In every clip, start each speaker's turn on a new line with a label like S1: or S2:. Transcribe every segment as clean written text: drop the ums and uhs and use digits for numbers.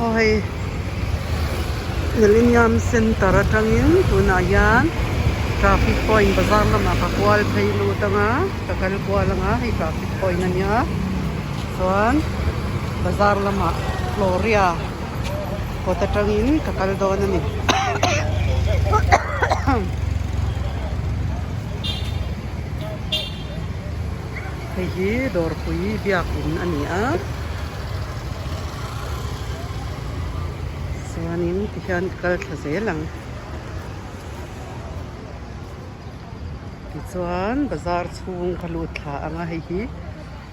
S1: Aw hei Millennium Centre atangin tunah hian traffic point bazar lamah ka kual phei lut ang a ka kal kual ang a hei traffic point a nia chuan bazar lamah Floria kawt atangin ka kal dawn a ni. Hei hi dawrpui biakin a ni a chuanin tihian ka kal thla zel ang tichuan bazar chhung ka lut thla ang a hei hi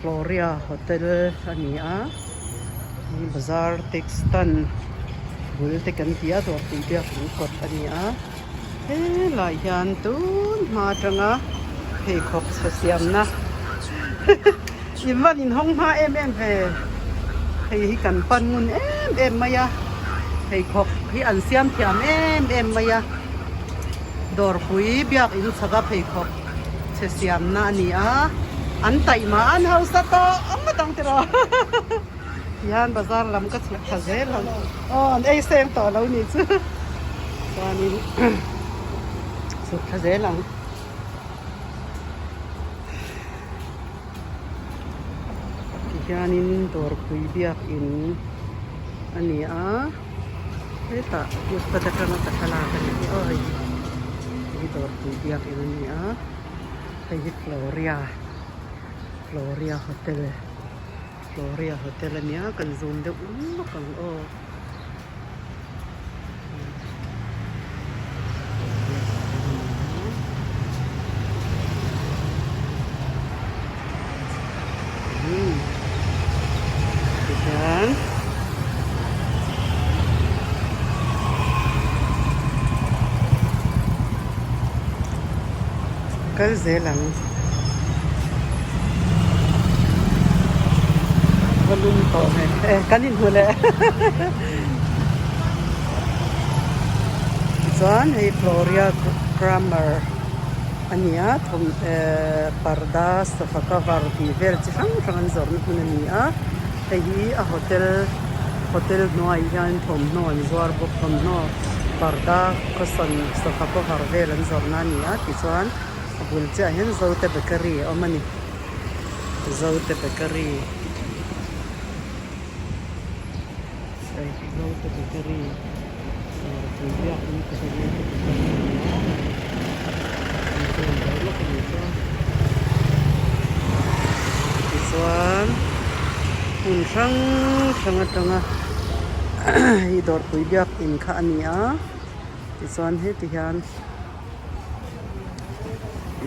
S1: Gloria hotel a ni a bazar taxi stand bul te kan ti a dawrpui biakin kawt a ni a. Helai hian tun hma atanga pheikhawk chhe siamna in van inhawng hma em em ve hei hi kan pan ngun em em mai a pheikhawk hi an siam thiam em em mai a dawrpui biak in chhaka pheikhawk chhe siamna a ni a an taihma an hausa tawh ang ngawt ang tiraw. Tihian bazar lam ka chhuk thla zel ang aw an ei seng tawh lo nih chu chuanin chhuk thla zel ang. Tihianin dawrpui biakin a ni a hetah footpath atanga ka thlalak a ni hi aw hei hi dawrpui biakin a ni a hei hi Floria Floria hotel. Gloria hotel a nia kan zoom deuh lawk ang aw. Tihian kal zel ang. Va lum tawh ve e kan inhmu leh tichuan hei Gloria Grammar a ni a thawm ehh parda sofa cover tih vel chi hrang hrang an zawrhna hmun a ni a hei hi a hotel hotel hnuaiah hian thawmhnaw an zuar bawk thawmhnaw parda cushion sofa cover vel an zawrhna a ni a tichuan. A bul chiah hian Zote Bakery a awm a ni. Zote Bakery hei hi Zote Bakery tui biak in ka hre Zote Bakery a ni a an zawn lo lawk a ni chuan tichuan hmun hrang hrang atanga hei dawrpui biak in kha a ni a tichuan heti hian.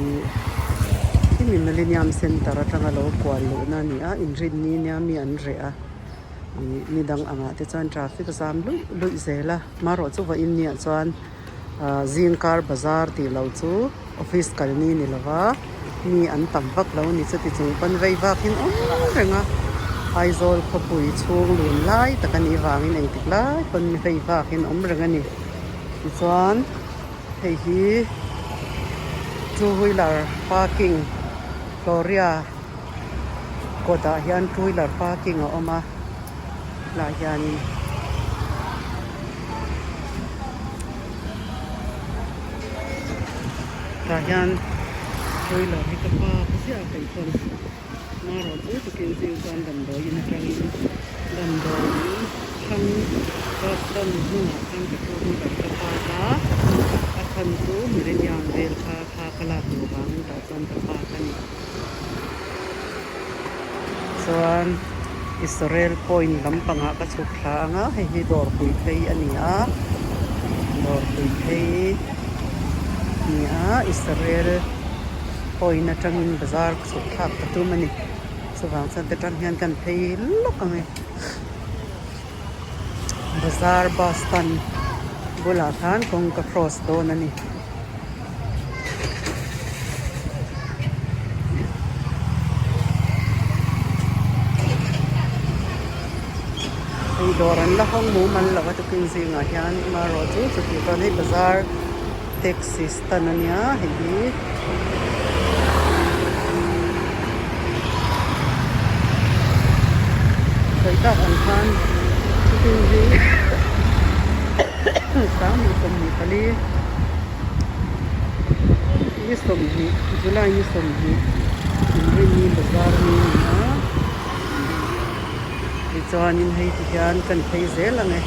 S1: Ih hemi millennium centre atanga lo kual luhna a ni a inrinni nia mi an reh a ih ni dang angah te chuan traffic a zam luih luih zel a marawh chu vawiin niah chuan ah zingkar bazar tih loh chu office kalni ni lova mi an tam vak lo a ni chuti chung pawn vei vak in awm reng a Aizawl khawpui chhung lun lai tak a nih vangin engtik lai pawn mi vei vak in awm reng a ni tichuan. Hei hi two wheeler parking Gloria kawtah hian two wheeler parking a awm a tlaiah hianin tah hian two wheeler hi ka park ziah a peih chuan. Marawh chu tukin zing chuan damdawiin atangin damdawiin thlang bus stand hnungah khan ka two wheeler ka park a, a chhan chu millennium vel kha thla ka lak duh vangin tah chuan ka park a ni. Chuan Israel point lampangah ka chhuk thla ang a, hei hi dawrpui phei a ni a, dawrpui phei a ni a Israel point atangin bazar chhuk thlak ka tum a ni chuvang chuan ta tang hian kan phei lawk ang e bazar bus stand bulah khan kawng ka cross dawn a ni. Hei dawr an la hawng mumal lo a tukin zingah hian marawh chu chutih chuan hei bazar taxi stand a nia hei hi. Sawi tak ang khan chutin zing 24 ni 20 July ni 20 Inrinni bazar ni a ni a tichuanin hei ti hian kan phei zel ang e.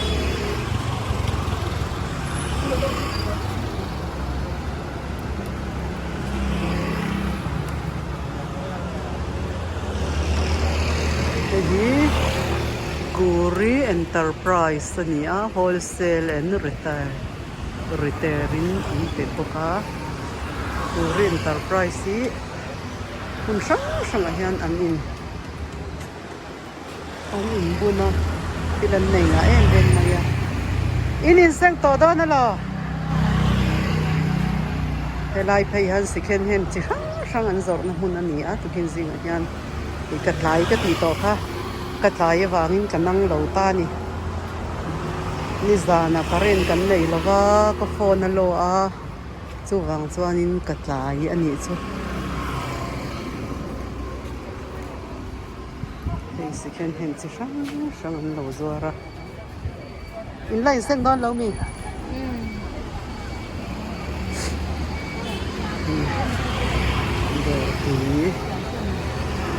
S1: Hei hi Guri Enterprise a ni a wholesale and retail retail in an pe bawk a Guri Enterprise hi hmun hrang hrangah hian an in an inbun a thil an nei ngah em em mai a in inseng tawh dawn alaw helai phei hian second hand chi hrang hrang an zawrhna hmun a ni a tukin zingah hian ih ka tlai ka tih tawh kha ka tlai avangin ka nang lo ta a ni nizanah current kan nei lo va ka phone a law a chuvang chuanin ka tlai a nih chu. Hei second hand chi hrang hrang an lo zuar a in la inseng dawn lo mi dawr tui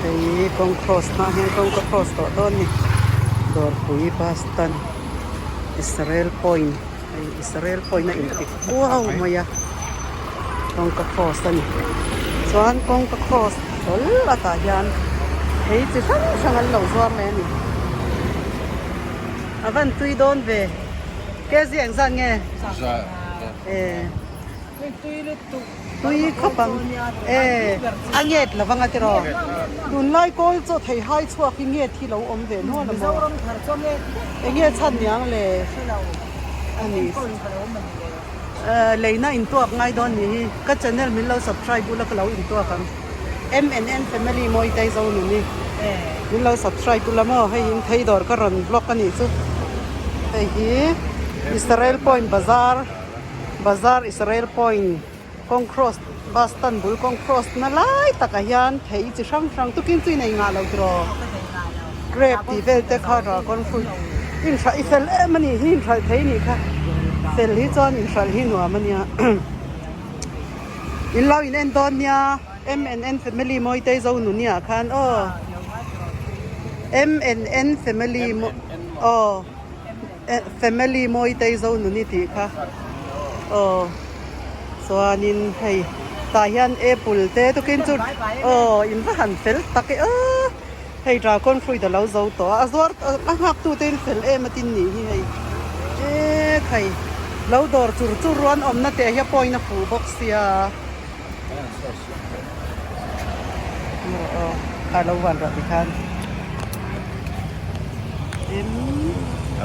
S1: hei kawng cross hma hian kawng ka cross tawh dawn ni dawrpui bus stand Israel point hei Israel point a inti kuau mai a kawngka cross a ni chuan kawngka cross hlawl a tah hian thei chi hrang hrang an lo zuar leh a ni a van tui dawn ve kg engzat nge eh tui khawp ang eh a nget lo vang a tiraw tunlai kawl chaw thei hai chhuak hi nget hi lo awm ve nual a maw enge chhan niang le a ni. Leina intuak ngai dawn ni hi ka channel min lo subscribe ula ka lo intuak ang MNN family mawi tai zo nun hi min lo subscribe ula maw hei in thei dawr ka rawn vlog a nih chu hei hi Israel point bazar bazar Israel point kawng cross bus stand bul kawng cross na lai takah hian thei chi hrang hrang tukin chu i nei ngah lo tiraw grape tih vel te kha dragon fruit inhralh i fel em a nih hi inhralh thei nih kha fel hi chuan inhralh hi nuam a nia in lo in en dawn nia M and N family mawitei zo nunia khan aw M and N family aw Family Mawitei zo nuni tih kha aw chuanin hei tah hian apple te tukin chu aw in va han fel tak e aw hei dragon fruit a lo zo tawh a a zuar a nghak tu te in fel em a tin nih hi hei e khai lo dawr chur chur ruan awmna te hi a pawhin a fuh bawk sia aw a lo van rawh tikhan.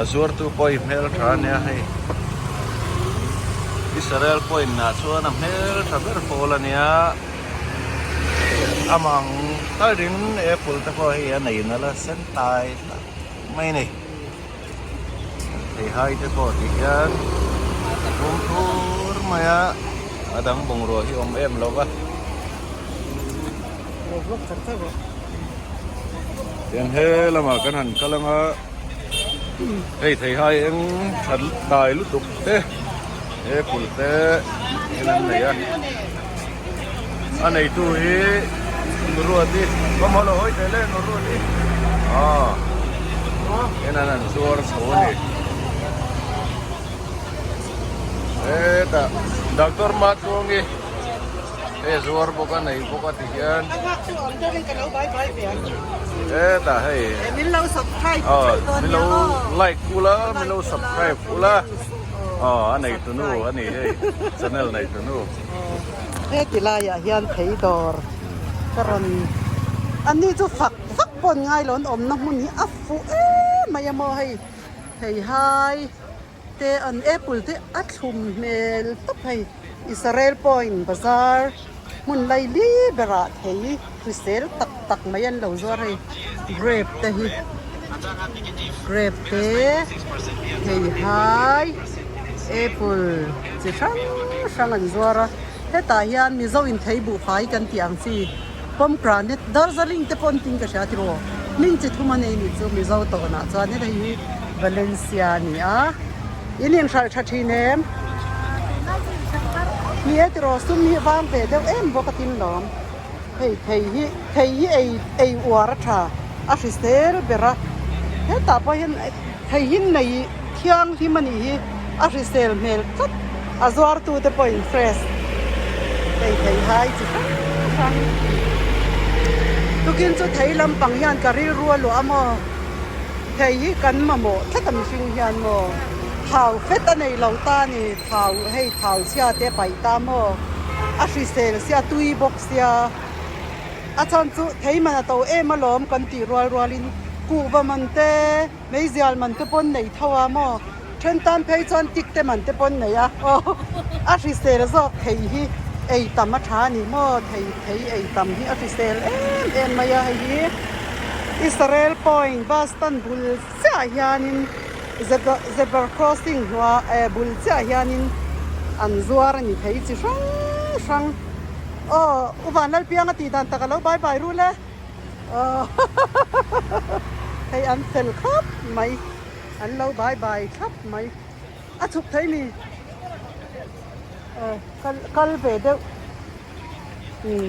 S2: A zuartu pawh i hmel tha ania hei Israel point ah chuan a hmel tha ber pawl ania amah ang takin apple te pawh hei a nei nalh a sen tai tak mai a ni theihai te pawh ti hian a tum thur mai a a dang bungrua hi awm em lo va. Tiang he lamah kan han kal anga hei theihai eng tha tai lutuk te apple te in an nei a a neitu hi Nuruati awm lo hawi teh le Nuruati aw en an han zuar chho a ni hetah doctor Matluangi. Hei zuar bawk a nei bawk a ti hian hetah hei aw min lo like ula min lo subscribe ula aw a nei tunu a ni hei channel nei tunu.
S1: Heti laiah hian thei dawr ka rawn an ni chu fak vak pawh an ngai lo an awmna hmun hi a fuh em mai a maw hei theihai. Te an apple te a thlum hmel tawp hei Israel point bazar hmun laili berah thei hrisel tak tak mai an lo zuar hei grape te hi grape te theihai apple chi hrang hrang an zuar a hetah hian mizo in thei buhfai kan tih ang chi pomegranate darjeeling te pawh an tin ka hria tiraw hming chi thum a nei nih chu mizo tawnah chuan heta hi Valencia a ni a, in inhralh tha thin em? Ni e tiraw sum hi vang ve deuh em bawk a tin lawm. Hei thei hi thei hi ei ei uar a tha a hrisel ber a hetah pawh hian thei hi nei thianghlim a nih hi a hrisel hmel tlat a zuartu te pawhin fresh hei thei hai chi hrang hrang tukin chu thei lampang hian ka rilru a luah a maw thei hi kan mamawh tlat a mihring hian maw thau fet a nei lo ta a ni. Thau hei thau chhia te paih ta maw? A hrisel sia tui bawk sia. A chhan chu thei man a to em alawm kan tih rual rualin kuhva man te, meizial man te pawn nei tho a maw? Then tan phei chuan tik te man te pawn nei a aw. A hrisel zawk thei hi ei tam a tha a ni maw? Thei thei ei tam hi a hrisel em em mai a hei hi Israel Point bus stand bul chiah hianin zebra zebra crossing hnua eh bul chiah hianin an zuar a ni thei chi hrang hrang aw u Vanlalpianga tih dan tak a lo bai bai rul e aw hei an fel khawp mai an lo bai bai thlap mai a chhuk thei mi aw kal kal ve deuh umm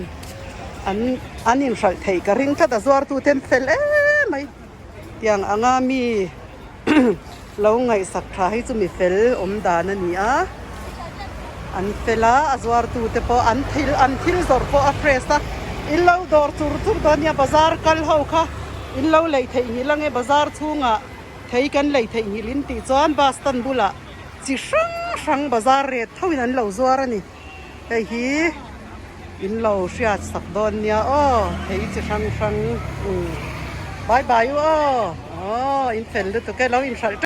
S1: an an inhralh theih ka ring tlat a zuartute an fel em mai. Tiang anga mi lo ngaihsak tha hi chu mi fel awm dan a ni a, an fel a, a zuartu te pawh an thil an thil zawrh pawh a fresh a, in lo dawr chur chur dawn nia bazar kal ho kha in lo lei theih nghilh ange bazar chhungah thei kan lei theih nghilh in tih chuan bus stand bulah chi hrang hrang bazar ret tho in an lo zuar a ni. Hei hi in lo hriat sak dawn nia aw thei chi hrang hrang bye bye u aw aw in fel lutuk e lo inhralh teuh.